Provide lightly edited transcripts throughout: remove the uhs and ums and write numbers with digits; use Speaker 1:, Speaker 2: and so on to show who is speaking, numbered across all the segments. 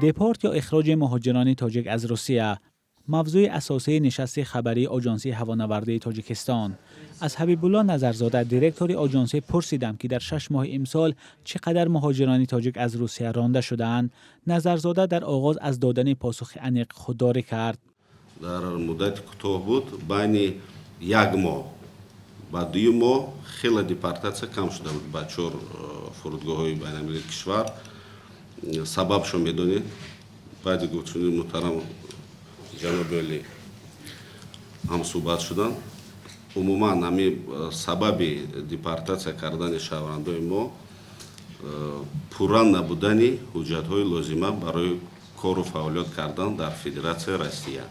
Speaker 1: Депорт ё ихроҷи муҳоҷирони тоҷик аз Русия — мавзӯи асосии нишасти хабарии Оҷонсии ҳавонавардии Тоҷикистон. Аз Ҳабибулло Назарзода, директори оҷонсӣ, пурсидам, ки дар 6 моҳи имсол чӣ қадар муҳоҷирони тоҷик аз Русия ронда шудаанд. Назарзода дар оғоз аз додани посухи аниқ худдорӣ кард.
Speaker 2: Дар муддати кӯтоҳ буд, байни як моҳ ба 2 моҳ хеле депортатсия кам шуда буд ба чор фурудгоҳҳои байналмилалии кишвар. Сабабшо медонед, баъди гуфтшуди муҳтарам ҷаноби олӣ ҳамсӯҳбат шуданд. Умуман, ҳами сабаби депортатсия кардани шаҳрвандои мо пурра набудани ҳуҷҷатҳои лозима барои кору фаъолият кардан дар Федератсияи Россия.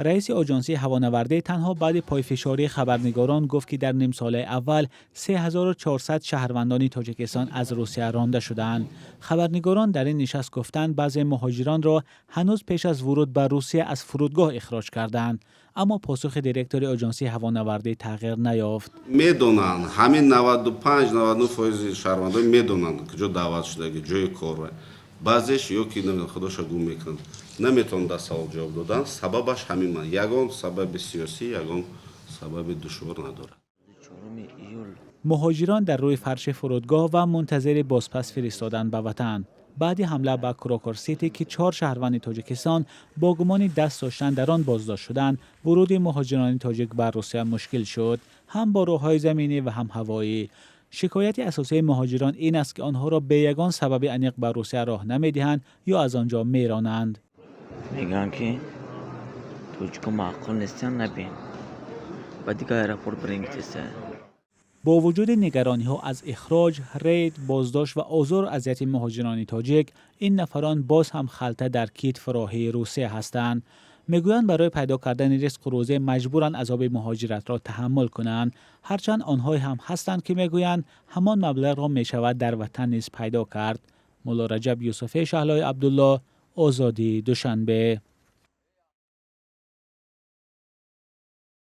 Speaker 1: Раиси Оҷонсии ҳавонавардӣ танҳо баъди пойфишории хабарнигорон гуфт, ки дар нимсолаи аввал 3400 шаҳрвандони Тоҷикистон аз Русия ронда шудаанд. Хабарнигорон дар ин нишаст гуфтанд, баъзе муҳоҷиронро ҳанӯз пеш аз вуруд ба Русия аз фурудгоҳ ихроҷ кардаанд, аммо посухи директори Оҷонсии ҳавонавардӣ тағйир наёфт.
Speaker 2: Медонанд, ҳамин 95, 99 фоизи шаҳрвандон медонанд, куҷо даъват шудаги, ҷои кор. Баъзеш ё ки худоша гум мекунанд, наметавонанд дар савол ҷавоб додан. Сабабаш ҳамин ман, ягон сабаби сиёсӣ, ягон сабаби душвор надорад.
Speaker 1: Муҳоҷирон дар рӯи фарши фурудгоҳ ва мунтазири бозпас фиристодан ба ватан. Баъди ҳамла ба Крокус Сити, ки чор шаҳрванди Тоҷикистон бо гумони даст доштан дар он боздошт шуданд, вуруди муҳоҷирони тоҷик ба Русия мушкил шуд, ҳам бо роҳҳои заминӣ ва ҳам ҳавоӣ. Шикояти асосии муҳоҷирон ин аст, ки онҳоро бе ягон сабаби аниқ ба Русия роҳ намедиҳанд ё аз он ҷо меронанд.
Speaker 3: Мегӯянд, ки тоҷико маъқул нестанд, набин, ба дигар аэропорт бирем гуфтеста.
Speaker 1: Бо вуҷуди нигарониҳо аз ихроҷ, рейд, боздошт ва озору азияти муҳоҷирони тоҷик, ин нафарон боз ҳам халта дар китф роҳии Русия ҳастанд. Мегӯянд, барои пайдо кардани ризқу рӯзӣ маҷбуранд азоби муҳоҷиратро таҳаммул кунанд. Ҳарчанд онҳое ҳам ҳастанд, ки мегӯянд, ҳамон маблағро мешавад дар ватан низ пайдо кард. Мулло Раҷаб Юсуфӣ, Шаҳлои Абдулло, Озодӣ, Душанбе.